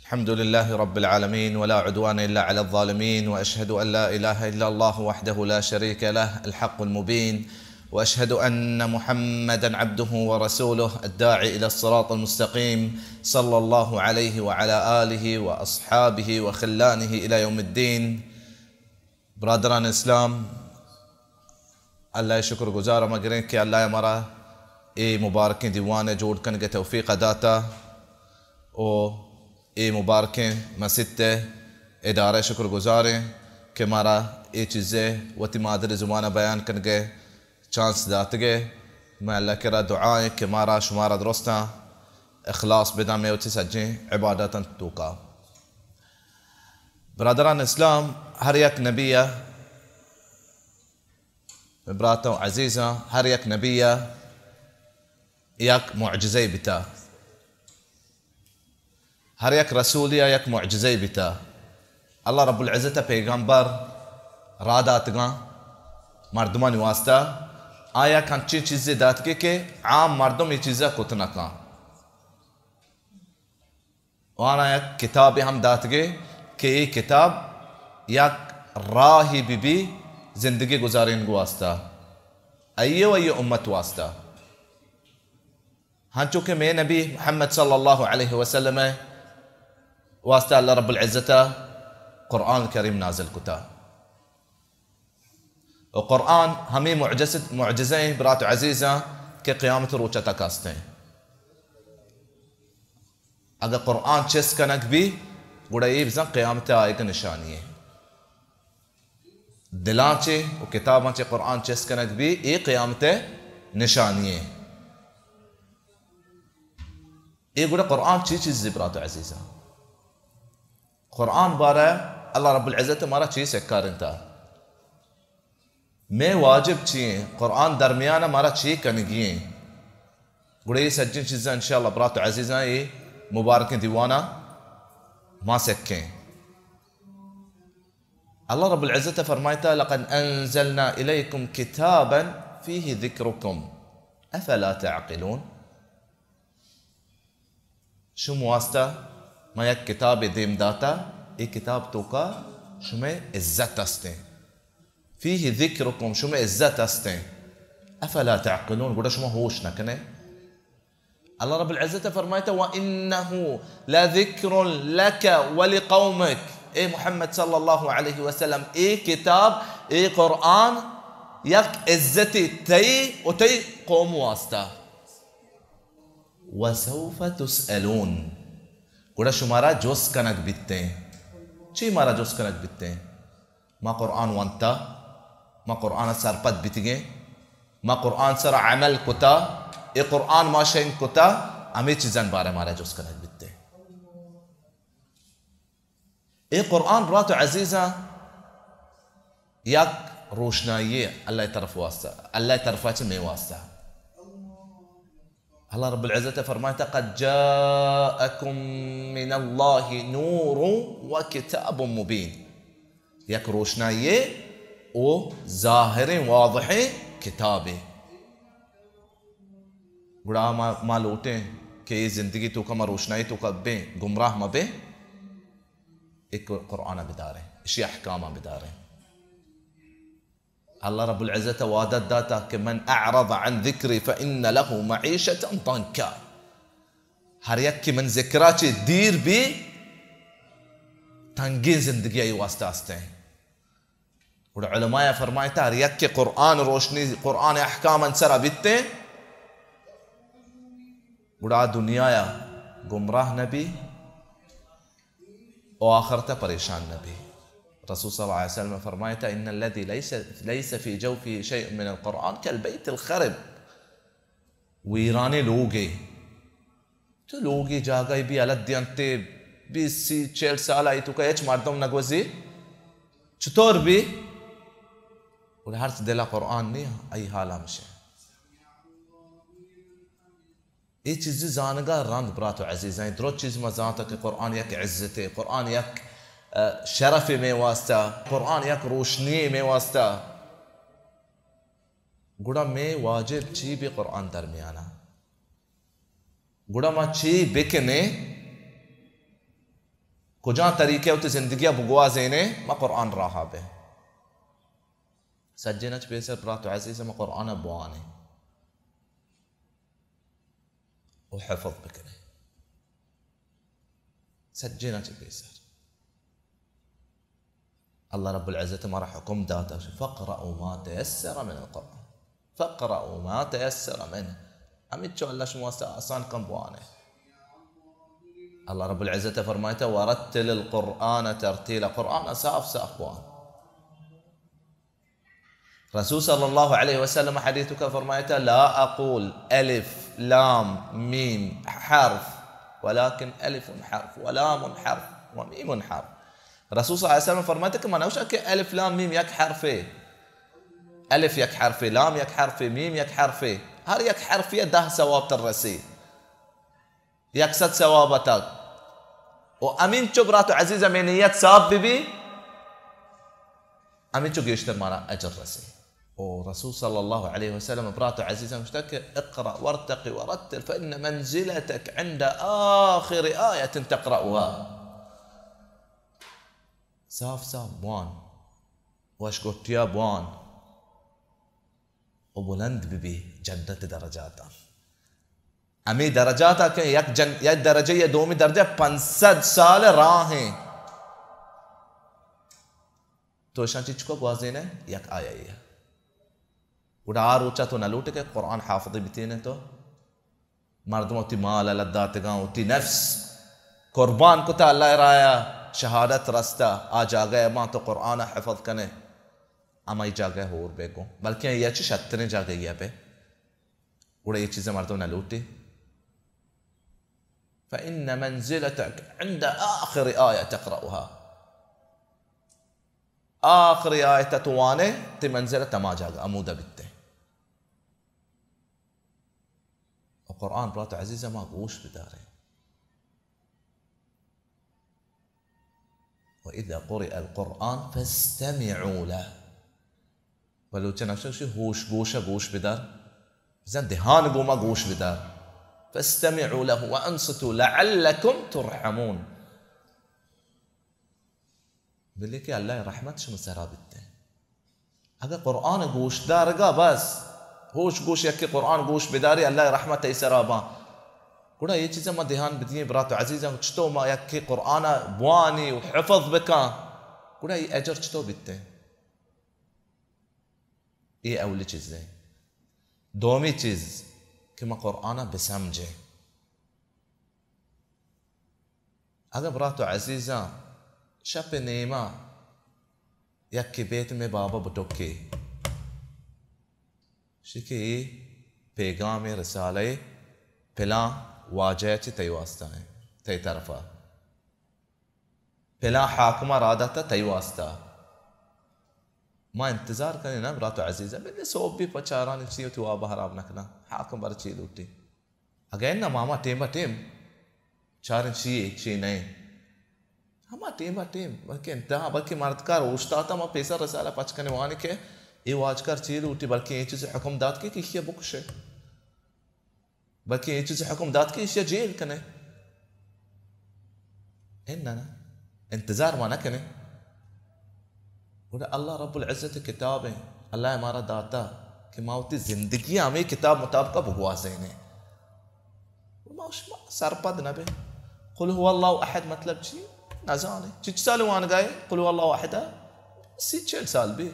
الحمد لله رب العالمين، ولا عدوان إلا على الظالمين، وأشهد أن لا إله إلا الله وحده لا شريك له الحق المبين، وأشهد أن محمدا عبده ورسوله الداعي إلى الصراط المستقيم، صلى الله عليه وعلى آله وأصحابه وخلانه إلى يوم الدين. برادران اسلام، اللہ ءِ شکر گزار ءَ ما گریں کہ اللہ ءَ مارا اے مبارکیں دیوان ءِ جوڑ کنگ ءِ توفیق ءَ داتا و اے مبارکیں مسیت ءِ ادارہ ءِ شکر گزار ایں کہ مارا اے چیز ءَ وتی مادری زبان ءَ بیان کنگ ءِ چانس داتگ ءَ۔ مئے اللہ ءِ کرا دعا ایں کہ مارا شمارا درستاں اخلاص بداں مئے وتی سجیں عبادتاں توکا۔ برادران اسلام، ہر یک نبی ءَ، براتاں عزیزاں، ہر یک نبی ءَ یک معجزہ بیتا، ہر یک رسولی ءَ یک معجزہ بیتا۔ اللہ رب العزت ءَ پیغمبر را داتگاں مردمانی واسطہ، آ یک انچیں چیزے داتگے کہ عام مردم اے چیزا کت نہ کن۔ و آناں یک کتابے ہم داتگے کہ اے کتاب یک راہی بہ بی زندگی گزارینگ واسطہ، آئی و آئی امت واسطہ۔ ہنچو کہ مئے نبی محمد صلی اللہ علیہ وسلم ءِ واسطہ اللہ رب العزت ءَ قرآن کریم نازل کتا۔ و قرآن ہمے معجزہ، معجزہ ایں برات عزیزاں کہ قیامت روچ ءَ تک است ایں۔ اگہ قرآن چست کنگ بی، گڑا اے بزاں قیامت ءِ آئیگ نشانی ایں۔ دلاں چے و کتاباں چے قرآن چست کنگ بی، اے قیامت ءِ نشانی ایں۔ اے گڑا قرآن چی چیزے برات عزیزاں؟ قرآن بارہ اللہ رب العزت مارا چی سکارینتا؟ مئے واجب چی ایں؟ قرآن درمیان ءَ مارا چی کنگی ایں؟ گڑا اے سجیں چیزاں انشاءاللہ برات عزیزاں اے مبارکیں دیوان ءَ ما سکیں۔ اللہ رب العزت فرمائتا، لقد انزلنا الیکم کتابا فیہ ذکرکم افلا تعقلون۔ شم واسطہ ما یک کتابے دیم داتا، اے کتاب توکا شمئے عزت استیں۔ فیہ ذکرکم، شمئے عزت استیں۔ افلا تعقلون، گڑا شما ہوش نہ کنے؟ اللہ رب العزت فرمائتا، وانہ لذکر لک ولقومک۔ اے محمد صلی اللہ علیہ وسلم، اے کتاب، اے قرآن یک عزتے تئی و تئی قوم واسطہ۔ وسوف تسألون، گڑا شمارا جست کنگ بیتیں۔ چی مارا جست کنگ بیتیں؟ ما قرآن وانتا، ما قرآن سرپد بیتگیں، ما قرآن سرا عمل کتا، اے قرآن ما شنگ کتا، ہمے چیزان بارے مارا جست کنگ بیتیں۔ اے قرآن برات و عزیزاں یک روشنائی اللہ طرف واسطہ، اللہ طرف چہ مئے واسطہ۔ اللہ رب العزت فرمائتا، قد جاءکم من اللہ نور و کتاب مبین۔ یک روشنائی و ظاہریں واضحیں کتابے۔ گڑا ما، ما لوٹیں کہ اے زندگی توکا ما روشنائی توکا بیں، گمراہ مہ بیں۔ اے قرآن ءَ بداریں، اشی احکام ءَ بداریں۔ اللہ رب العزت وعدہ داتا کہ من اعرض عن ذکری فان لہ معیشۃ ضنکا۔ ہر یک کہ من ذکرا چے دیر بی، تنگیں زندگی آئی واسطہ استیں۔ گڑا علماء فرمائتا، ہر یک کہ قرآن روشنی، قرآن احکام انسرا بیتیں، گڑا دنیا گمراہ نبی و آخرت پریشان نبی۔ رسول صلی اللہ علیہ وسلم فرمائتا، ان الذي ليس، ليس في جوفه شيء من القرآن كالبيت الخرب۔ ویرانیں لوگے۔ تو لوگے جاگہے بی حالت دیانتے، بیست، سی، چہل سال آئی توکا ہچ مردم نگوزی۔ چطور بی؟ گڑا ہرچ دلا قرآن نی، آئی حال ہمشہ۔ اے چیزی زانگا رند برات و عزیزاں، درست چیز ما زانتا کہ قرآن یک عزتے، قرآن یک، اه، شرفے مئے واسطہ، قرآن یک روشنی مئے واسطہ۔ گڑا مئے واجب چی بی قرآن درمیانا؟ گڑا ما چی بکنیں؟ کجام طریقے وتی زندگی ءَ بگوازینے، ما قرآن راہ ءَ بیں۔ سجین ءَ چہ پیسر برات و عزیز، ما قرآن ءَ بوانیں و حفظ بکنیں۔ سجین ءَ چہ پیسر اللہ رب العزت مارا حکم داتا، فاقرؤوا ما تيسر من القرآن، فاقرؤوا ما تيسر منه۔ ہمینچو اللہ شما واسطہ آسان کن، بوانے۔ اللہ رب العزت فرمائتا، ورتل القرآن ترتیلا، قرآن صاف صاف بوان۔ رسول صلی اللہ علیہ وسلم حدیث کا فرمائتا، لا اقول الف لام میم حرف، ولكن الف حرف ولام حرف ومیم حرف۔ رسول صلی اللہ علیہ وسلم فرمائتا کہ من اوشا کہ الف لام میم یک حرفے، الف یک حرفے، لام یک حرفے، میم یک حرفے، ہر یک حرفی دہ ثواب تر رسی۔ یک سد ثواب اتگ۔ و ہمینچو برات و عزیز، ہمے نیت صاف بہ بی، ہمینچو گیشتر مارا اجر رسی۔ و رسول صلی اللہ علیہ وسلم برات و عزیزاں گوشتگ کہ اقرأ وارتق ورتل فإن منزلتك عند آخر آية تقرأها۔ صاف صاف بوان، وش گٹیا بوان و بلند بہ بی جنت درجاتاں۔ ہمے درجات ء کہ یک جن-، یک درجہ یا دومی درجہ پنچ سد سال راہ ہیں۔ تو اشاں چچکو گوازینے یک آیہ ء۔ گڑا آ روچا تو نہ لوٹے کہ قرآن حافظی بتینے تو۔ مردم وتی مال الگ داتگاں، وتی نفس قربان کتا اللہ رایا، شہادت رستا، آ جاگہ ما تو قرآن حفظ کنے، ہمائی جاگہ ہور بے گوں، بلکہ یہ چی شتریں جاگہ یہ بے۔ گڑا یہ چیزیں مردم نہ لوٹی۔ فإن منزلتك عند آخر آية تقرأها۔ آخری آیت تو وانے، تی منزلت ہما جاگہ، ہمودا بیتے۔ و قرآن برات عزیز ما گوش بدارے۔ و اذا قرئ القرآن فاستمعوا له۔ بلوچ نقشہ گوشی ہوش گوش گوش بدار۔ بزن دہان گوما گوش بدار۔ فاستمعوا له وانصتوا لعلكم ترحمون۔ بلے کہ اللہ رحمت شما سرا بیتے۔ اگہ قرآن گوش دارگا بس، ہوش گوش یکے قرآن گوش بداری، اللہ رحمت ای سرا باں۔ گڑا یہ چیزیں ما دھیان بدییں برات و عزیزاں، چطو ما یکے قرآن بوانی و حفظ بکاں، گڑا یہ اجر چطو بیتے؟ یہ اولی چیز ہے۔ دومی چیز کہ ما قرآن بسمجھیں۔ اگہ برات و عزیزاں شپ نیما یکے بیت مئے بابا بٹکے، شی کہ اے پیغام رسالہ پلاں واجہ چہ تئی واسطہ ہیں، تئی طرفا پلاں حاکمہ را داتا تئی واسطہ۔ ما انتظار کنیں نا برات و عزیزاں، بلے سوب بھی پچارانی چی وتی واب حراب نہ کناں، حاکم بر چی لوٹی۔ اگہ اناں ما ہما ٹیم بہ ٹیم چاریں چی اے، چی نہ اے۔ ہما ٹیم بہ ٹیم، بلکہ انتہا، بلکہ مردکار اوشتاتا ما پیسر رسالہ پچ کنے وانی کہ اے واجکار چی لوٹی، بلکہ اے چیز حکم دات کہ ایشی بکشے۔ بلکہ اے چیز حکم دات کہ ایشی جیل کنے۔ اناں نا، انتظار ما نہ کنیں۔ گڑا اللہ رب العزت کتاب ہیں، اللہ مارا داتا کہ ما وتی زندگی ہمیں کتاب مطابقہ بگوازینیں۔ ما شما سرپد نہ بے۔ قل هو اللہ احد مطلب چی؟ نزانے۔ چچ سال وانگائے؟ قل هو اللہ احد؟ سی چل سال بی۔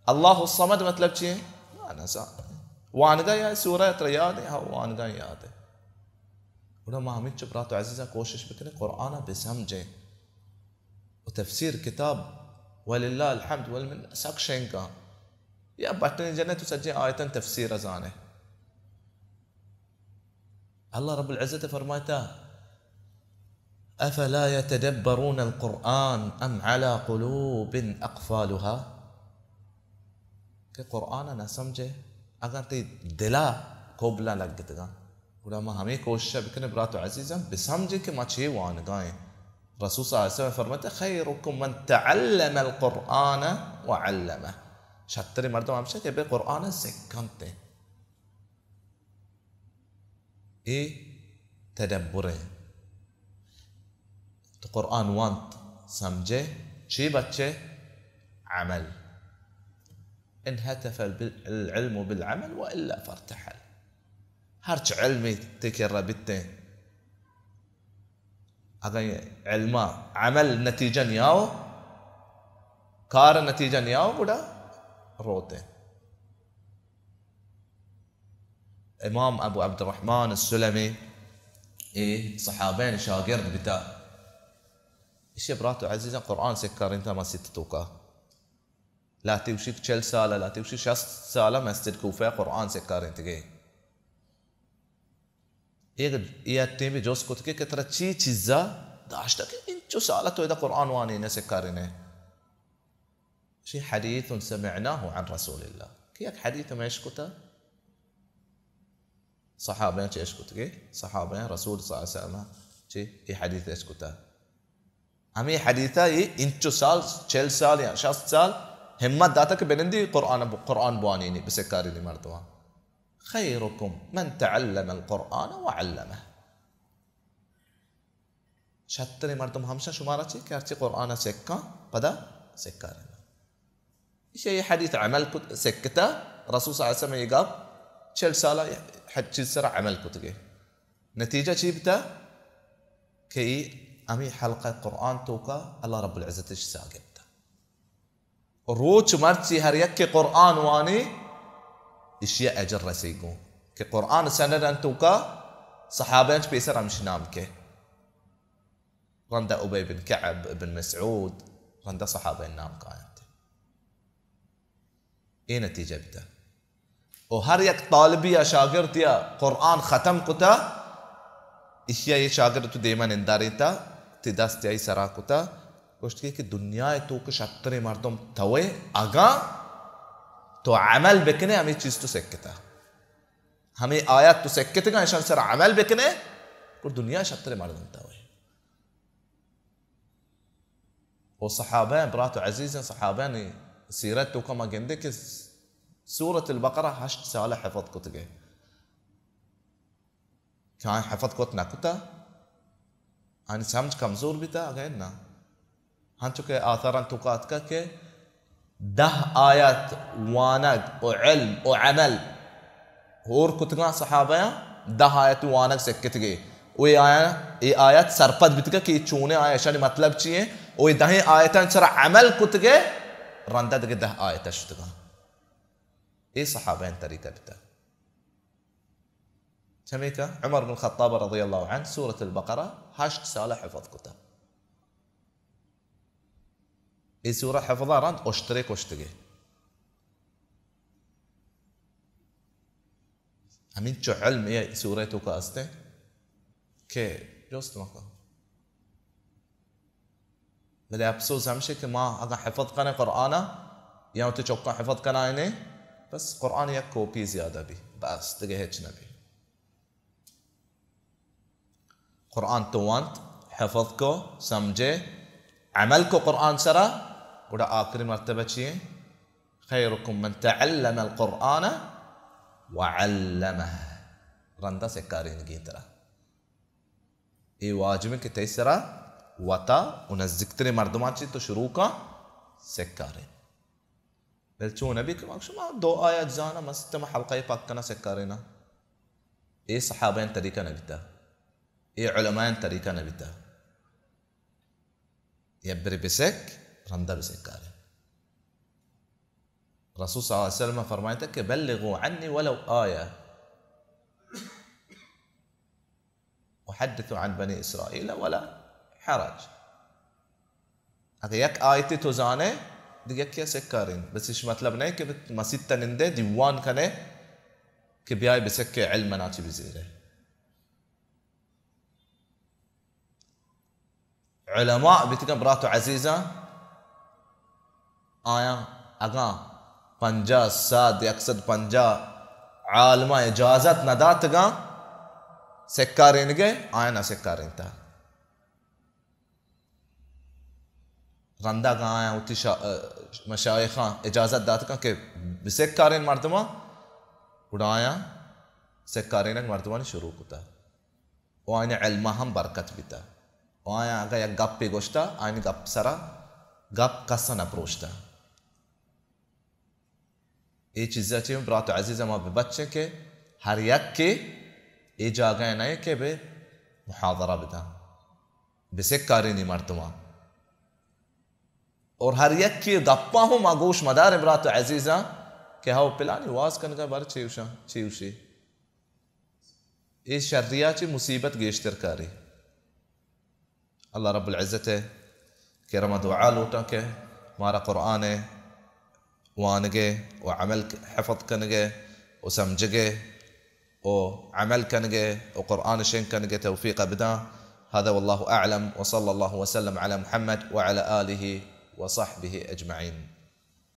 اللہ الصمد مطلب چی؟ ما نزانے۔ وانگا یا سورہ ترا یاد ہے؟ ہاں، وانگا یاد ہے۔ گڑا ما ہمینچو برات و عزیزاں کوشش بکنیں قرآن ء بسمجھیں و تفسیر کتاب وللہ الحمد والمنہ سک شنگاں۔ یا بٹنے جنے تو سجیں آیتن تفسیر ء زانے۔ اللہ رب العزت فرمائتا، افلا يتدبرون القرآن ام على قلوب اقفالها؟ کہ قرآن ء نہ سمجھے، اگاں تئی دل ء کوبلاں لگتگاں۔ گڑا ما ہمے کوشش ء بکنیں برات و عزیزاں، بسمجھیں کہ ما چے وانگا ایں۔ رسول صلی اللہ علیہ وسلم فرماتے، خیرکم من تعلم القرآن وعلمه۔ شتریں مردم ہمشہ کہ بے قرآن ء سکھنت۔ اے تدبر ایں۔ تو قرآن وانت، سمجھے، چی بچے؟ عمل. انحتف العلم بالعمل وإلا فارتحل. ہرچ علمے تئی کرا بیتیں، اگاں علم ءَ عمل نتیجہ نیاؤ، کار نتیجہ نیاؤ، گڑا روت. امام ابو عبدالرحمن السلمی اے صحابین شاگرد بیتا. ایشی برات و عزیزاں قرآن سکارینتا مسیت توکا. لاتی گوشی کہ چل سال، لاتی گوشی شست سال مسجد کوفہ قرآن سکارینتگے. اے، اے ٹیم جست کت کہ، کہ ترا چی چیزا داشتہ کہ انچو سال تو ادا قرآن وانینے سکارینے؟ شی حدیث سمعناه عن رسول الله، کہ یک حدیث ما اشکتا، صحابہ چہ اشکتگے، صحابہ رسول صلی اللہ علیہ وسلم چہ اے حدیث اشکتا. ہمے حدیثا اے انچو سال، چل سال یا شست سال ہمت داتا کہ بنندی قرآن، قرآن بوانینی، بسکارینی مردماں. خیرکم من تعلم القرآن وعلمه. شتریں مردم ہمشاں شمارا چی کہ ہرچی قرآن سکاں پدا سکاریناں. ایشی اے حدیث عمل کت، سکتا، رسول صلی اللہ علیہ وسلم اے گپ چل سالہ حد چیز سرا عمل کتگے. نتیجہ چی بتا؟ کہ اے ہمیں حلقہ قرآن توکا اللہ رب العزت شی ساہ گپتا. روچ مرچی ہر یک کہ قرآن وانی، ایشی اجر رسی گوں. کہ قرآن سند انت توکا صحابہ انچ پیسر ہمشی نام کے. رندہ ابی بن کعب، ابن مسعود، رندہ صحابہ نام کاینت. اے نتیجہ بیتا. و ہر یک طالبی یا شاگردی یا قرآن ختم کتا، ایشی اے شاگرد تو دیما ننداریتا، تی دست آئی سرا کتا، گوشت کہ، کہ دنیا توکا شتریں مردم توے، اگاں تو عمل بکنے، ہمیں چیز تو سکتا. ہمیں آیات تو سکتگا، اشان سر عمل بکنے، اور دنیا شتریں مردم توے. و صحابہ، برات و عزیزیں صحابہ نی سیرت توکا ما گندے کہ سورۃ البقرہ ہشت سال حفظ کتگے. کہ آیاں حفظ کت نہ کتا، آنی سمجھ کمزور بیتا، اگہ نہ. ہنچو کہ آثاراں توکا اتکا کہ دہ آیت وانگ و علم و عمل ہور کتگاں صحابیاں، دہ آیت وانگ سکتگے. و اے آیاں، اے آیت سرپد بیتگا کہ اے چونے آیاں، اشانی مطلب چی ایں؟ و اے دہیں آیتاں سرا عمل کتگے، رندا دگہ دہ آیت شتگاں. اے صحابیاں طریقہ بیتا. چمیکا عمر بن خطاب رضی اللہ عنہ سورۃ البقرہ ہشت سال حفظ کتا. اے سورہ حفظہ رند اشترے کشتگے. ہمینچو علم اے سورہ توکا ہستیں کہ جست مکن. بلے افسوس ہمشی کہ ما اگاں حفظ کنیں قرآن ءَ یا وتی چکاں حفظ کنائینیں، بس قرآن یک کاپی زیادہ بی، بس دگہ ہچ نہ بی. قرآن تو وانت، حفظ کو، سمجھے، عمل کو قرآن سرا، گڑا آخری مرتبہ چی ایں؟ خیرکم من تعلم القرآن وعلمہ. رندا سکارینگی ترا. اے واجب ایں کہ تئی سرا وتا و نزیکتریں مردماں چہ تو شروع کن سکارین. بل چون نبی کہ ما شما دو آیت زانا، مسیت ما حلقہ پاک کنا سکارینا. اے صحابہ طریقہ نبیتا، اے علماء طریقہ نبیتا. یا بری بسک، رندا بسکارین. رسول صلی اللہ علیہ وسلم فرمائتا کہ بلغوا عنی ولو آیہ. احدث عن بنی اسرائیل ولا حرج. اگہ یک آیتے تو زانے، دگہ یکے سکارین. بس اش مطلب نہ کہ مسیت نندے دیوان کنے کہ بیائے بسکے علم منا چی بزیرے. علماء بیتگاں برات و عزیزاں، آیاں اگاں پنجاہ، صد، یک سد پنجاہ عالماں اجازت نہ داتگاں سکارینگے، آیاں نہ سکارینتا. رندا اگاں آیاں وتی شا-، مشایخاں اجازت داتگاں کہ بسکارین مردماں، گڑا آیاں سکارینگ مردمانی شروع کتا. و آیانی علما ہم برکت بیتا. و آیاں اگاں یک گپے گوشتہ، آیانی گپ سرا گپ کس ءَ نہ پروشتہ۔ اے چیزا چی برات و عزیزاں ما ببچیں کہ ہر یکے اے جاگہ نہ کہ بہ محاضرہ بداں، بسکارینی مردماں۔ اور ہر یکے گپاں ہوں ما گوش مداریں برات و عزیزاں کہ ہو پلانی واز کنگا بر چے اوشاں، چے اوشی۔ اے شریا چی مصیبت گیشتر کاری۔ اللہ رب العزت ءِ کرم ءَ دعا لوٹاں کہ مارا قرآن ءِ وانگ ءِ و عمل، حفظ کنگ ءِ و سمجھگ ءِ و عمل کنگ ءِ و قرآن شنگ کنگ ءِ توفیق بداں۔ هذا والله أعلم، وصلى الله وسلم على محمد وعلى آله وصحبه أجمعين۔